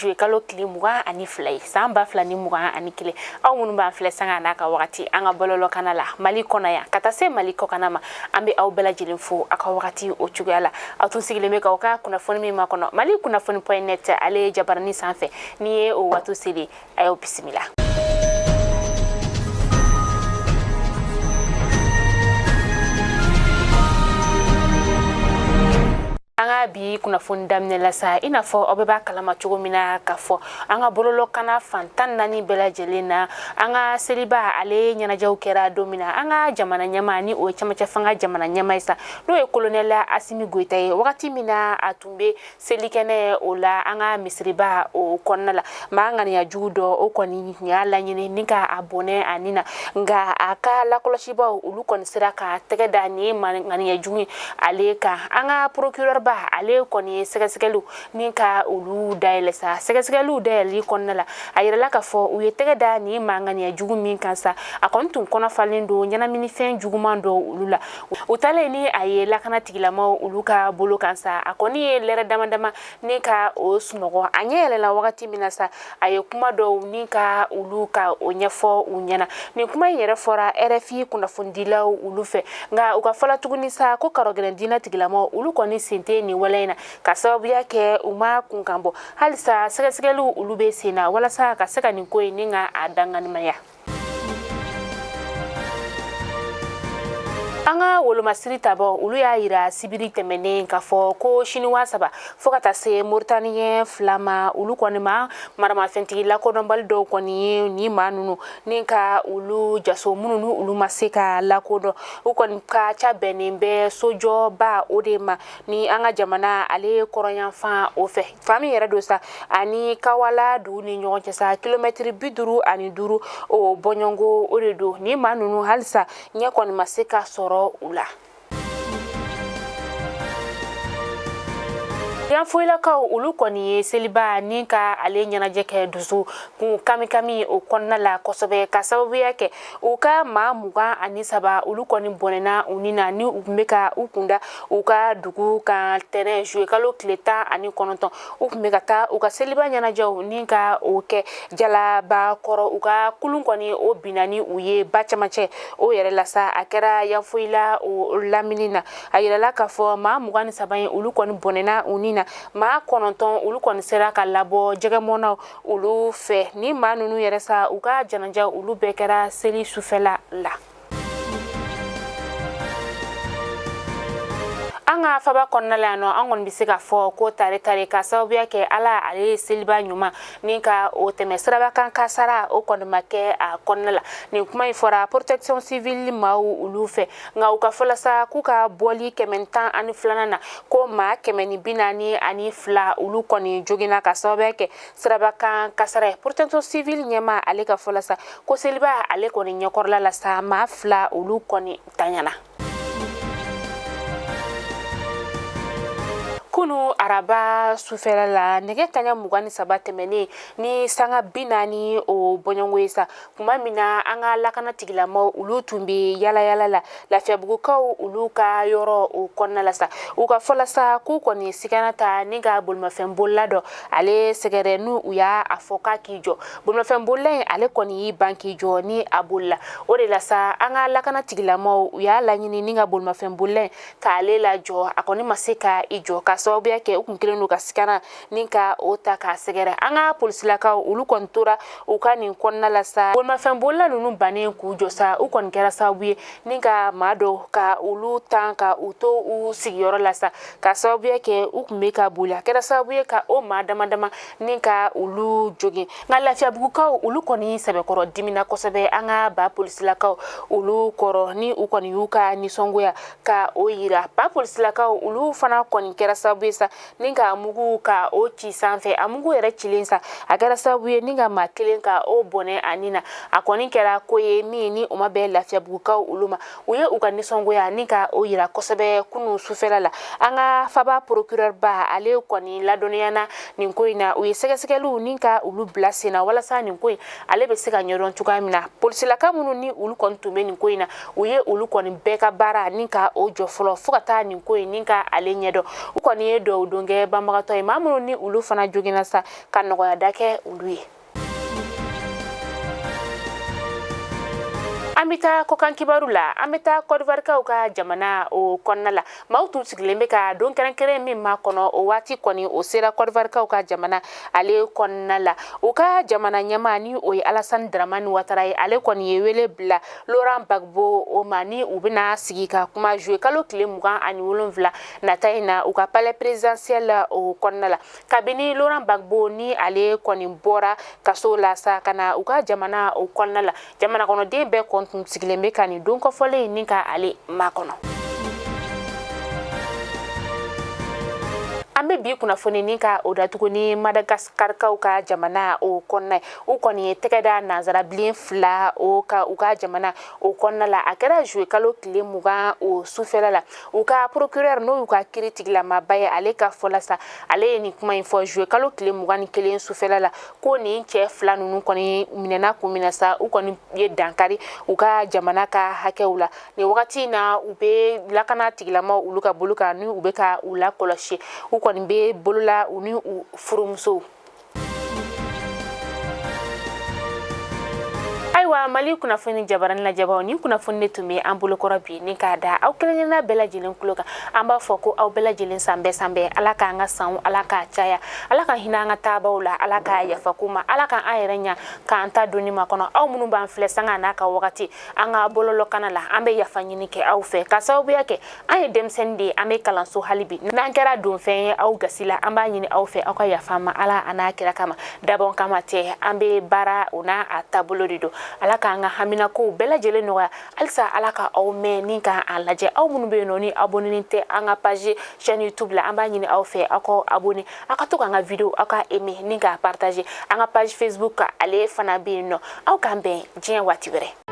juillet kalo tile 22 ye san 2021. Aw minnu b'an filɛ sanga n'a ka wagati an ka bɔlɔlɔkana la Mali kɔnɔ yan ka taa se Mali kɔkana ma, an bɛ aw bɛɛ lajɛlen fo aw ka wagati o cogoya la. Aw tun sigilen bɛ k'aw ka kunnafoni min makɔnɔ, Mali kunnafoni point net, ale ye jabarani sanfɛ. Ni ye o waati selen, a y'aw bisimila. An ka bi kunnafoni daminɛ la sa, i n'a fɔ aw bɛɛ b'a kalama cogo min na k'a fɔ an ka bɔlɔlɔkana fan 14 bɛɛ lajɛlen na, an ka seliba ale ɲɛnajɛw kɛra don min na, an ka jamana ɲɛmaa, ni o ye cɛmancɛ fanga jamana ɲɛmaa ye sa, n'o ye kolonɛli Asimi Goyita ye, wagati min na a tun bɛ selikɛnɛ o la an ka misiriba o kɔnɔna la, maa ŋaniya jugu dɔ o kɔni tun y'a laɲini ni ka a bɔnɛ a ni na, nka a ka lakɔlɔsibaw olu kɔni sera ka tɛgɛ da nin maa ŋaniya jugu ale kan. An ka procureur ba ale kɔni ye sɛgɛsɛgɛliw ni ka olu dayɛlɛ sa. Sɛgɛsɛgɛliw dayɛlɛli kɔnɔna la, a yirala k'a fɔ u ye tɛgɛ da nin maa ŋaniya jugu min kan sa, a kɔni tun kɔnɔ falen don ɲɛnaminifɛn juguman dɔw olu la. U taalen ni a ye lakana tigilamaw olu ka bolo kan sa, a kɔni ye lɛrɛ dama dama ni ka o sunɔgɔ. A ɲɛ yɛlɛla wagati min na sa, a ye kuma dɔw ni ka olu ka o ɲɛfɔ u ɲɛna. Nin kuma in yɛrɛ fɔra RFI kunnafonidilaw olu fɛ, nka u ka fɔla tuguni sa ko karɔgɛlɛn diinɛ tigilamaw olu kɔni sen tɛ nin wale in na, ka sababuya kɛ u ma kunkan bɔ. Halisa sɛgɛsɛgɛliw olu bɛ sen na walasa ka se ka nin ko in ni ka a danganimaya. An ka wolomasiri tabaw olu y'a yira sibiri tɛmɛnen k'a fɔ ko siniwa 3 fo ka taa se moritaniyɛn 2 ma, olu kɔni ma maramafɛntigi lakodɔnbali dɔw kɔni ye nin maa ninnu ni ka olu jaso, minnu ni olu ma se ka lakodɔn. U kɔni ka ca bɛnnen bɛ sojɔba o de ma ni an ka jamana ale kɔrɔnyanfan o fɛ. Fan min yɛrɛ don sa, ani Kawala dugu ni ɲɔgɔn cɛ sa, kilomɛtiri 55 o bɔɲɔgɔnko o de don. Ni maa ninnu halisa ɲɛ kɔni ma se ka sɔrɔ u la. Yanfoyilakaw olu kɔni ye seliba ni ka ale ɲɛnajɛ kɛ dusu kun kamikami o kɔnɔna la kosɛbɛ, ka sababuya kɛ u ka maa 23 olu kɔni bɔnɛna u ni na ni u tun bɛ ka u kunda u ka dugu kan tɛnɛn juillet kalo tile 19. U tun bɛ ka taa u ka seliba ɲɛnajɛw ni ka o kɛ jalaba kɔrɔ. U ka kulun kɔni o binna ni u ye ba camancɛ o yɛrɛ la sa. A kɛra Yanfoyila o lamini na. A yirala k'a fɔ maa 23 in olu kɔni bɔnɛna u ni na, maa 9 olu kɔni sera ka labɔ jɛgɛmɔnaw olu fɛ. Ni maa ninnu yɛrɛ sa, u ka janaja olu bɛɛ kɛra seli sufɛla la. An ka faba kɔnɔna la yan nɔ, an kɔni bɛ se k'a fɔ ko tare tare, ka sababuya kɛ Ala ale ye seliba ɲuman ni ka o tɛmɛ, sirabakan kasara o kɔni ma kɛ a kɔnɔna la. Nin kuma in fɔra protection civile maaw olu fɛ, nka u ka fɔla sa k'u ka bɔli 112nan na, ko maa 142 olu kɔni joginna ka sababuya kɛ sirabakan kasara ye. Protection civile ɲɛmaa ale ka fɔla sa ko seliba ale kɔni ɲɛkɔrɔla la sa, maa 2 olu kɔni tanyana. Kunu araba sufɛla la, nɛgɛ kaɲa 23 tɛmɛnen ni sanga 40 o bɔɲɔgɔnko ye sa, tuma min na an ka lakana tigilamaw olu tun bɛ yalayala la Lafiyabugukaw olu ka yɔrɔ o kɔnɔna la sa, u ka fɔla sa k'u kɔni sigana ta ni ka bolimafɛn bolila dɔ ale sɛgɛrɛ, n'u u y'a fɔ k'a k'i jɔ. Bolimafɛn bolila in ale kɔni y'i ban k'i jɔ ni a bolila. O de la sa, an ka lakana tigilamaw u y'a laɲini ni ka bolimafɛn bolila in k'ale lajɔ. A kɔni ma se ka i jɔ, ka sababuya kɛ u kun kelen don ka sigana ni ka o ta k'a sɛgɛrɛ. An ka polisilakaw olu kɔni tora u ka nin kɔnɔna la sa. Bolimafɛn bolila ninnu bannen k'u jɔ sa, u kɔni kɛra sababu ye ni ka maa dɔw ka olu tan ka u to u sigiyɔrɔ la sa, ka sababuya kɛ u tun bɛ ka boli. A kɛra sababu ye ka o maa dama dama ni ka olu jogin. Nka Lafiyabugukaw olu kɔni sɛbɛkɔrɔ dimina kosɛbɛ an ka ba polisilakaw olu kɔrɔ, ni u kɔni y'u ka nisɔngoya ka o yira. Ba polisilakaw olu fana kɔni kɛra sababu ye sa ni ka mugu ka o ci sanfɛ. A mugu yɛrɛ cilen sa, a kɛra sababu ye ni ka maa kelen ka o bɔnɛ a ni na. A kɔni kɛra ko ye min ni o ma bɛn Lafiyabugukaw olu ma. U ye u ka nisɔngoya ni ka o yira kosɛbɛ kunu sufɛla la. An ka faba procureur ba ale kɔni ladɔnniyana nin ko in na. U ye sɛgɛsɛgɛliw ni ka olu bila sen na walasa nin ko in ale bɛ se ka ɲɛdɔn cogoya min na. Polisilaka minnu ni olu kɔni tun bɛ nin ko in na, u ye olu kɔni bɛɛ ka baara ni ka o jɔ fɔlɔ fo ka taa nin ko in ni ka ale ɲɛdɔn. U kɔni ye ye dugawu don kɛ banbagatɔ ye, maa minnu ni olu fana joginna sa, ka nɔgɔya da kɛ olu ye. An bɛ taa kɔkan kibaru la. An bɛ taa Kɔdiwarikaw ka jamana o kɔnɔna la. Maaw tun sigilen bɛ ka don kɛrɛnkɛrɛn min makɔnɔ, o waati kɔni o sera Kɔdiwarikaw ka jamana ale kɔnɔna la. U ka jamana ɲɛmaa, ni o ye Alasani Daramani Watara ye, ale kɔni ye wele bila Laurent Gbagbo o ma, ni u bɛna sigi ka kuma juillet kalo tile 27 nata in na, u ka palais présidentiel o kɔnɔna la. Kabini Laurent Gbagbo ni ale kɔni bɔra kaso la sa ka na u ka jamana o kɔnɔna la, jamana kɔnɔden bɛɛ kɔni tun sigilen bɛ ka nin don kɔfɔlen in ni ka ale makɔnɔ. An bɛ bi kunnafoni ni ka o datugu ni Madagaskarikaw ka jamana o kɔnɔna ye. U kɔni ye tɛgɛ da nansarabilen fila o ka u ka jamana o kɔnɔna la. A kɛra juillet kalo tile 20 o sufɛla la. U ka procureur, n'o y'u ka kiri tigilamaba ye, ale ka fɔ la sa, ale ye nin kuma in fɔ juillet kalo tile 21 sufɛla la, ko nin cɛ fila ninnu kɔni minɛna kun min na sa, u kɔni ye dankari u ka jamana ka hakɛw la. Nin wagati in na, u bɛ lakana tigilamaw olu ka bolo kan, ni u bɛ ka u lakɔlɔsi. U kɔni bɛ bolola, u ni u furumusow. Ayiwa, Mali kunnafoni jabarani lajɛbaw, nin kunnafoni de tun bɛ an bolokɔrɔ bi ni k'a da aw kelenkelenna bɛɛ lajɛlen tulo kan. An b'a fɔ ko aw bɛɛ lajɛlen san bɛɛ san bɛɛ. Ala k'an ka sanw, Ala k'a caya. Ala ka hinɛ an ka taabaw la. Ala k'a yafa k'u ma. Ala ka an yɛrɛ ɲa k'an ta donni ma kɔnɔ. Aw minnu b'an filɛ sanga n'a ka wagati an ka bɔlɔlɔkana la, an bɛ yafa ɲini kɛ aw fɛ, ka sababuya kɛ an ye denmisɛnnin de ye, an bɛ kalanso hali bi. N'an kɛra donfɛn ye aw gasi la, an b'a ɲini aw fɛ, aw ka yafa an ma Ala a n'a kira kama. Dabɔn kama tɛ, an bɛ baara o n'a a taabolo de don. Ala k'an ka haminakow bɛɛ lajɛlen nɔgɔya halisa. Ala ka aw mɛn ni ka an lajɛ. Aw minnu bɛ yen nɔ ni abonné tɛ an ka page chaîne YouTube la, an b'a ɲini aw fɛ, aw ka abonné, aw ka to k'an ka video aw ka aimer ni k'a partager. An ka page Facebook ale fana bɛ yen nɔ. Aw k'an bɛn diɲɛ waati wɛrɛ.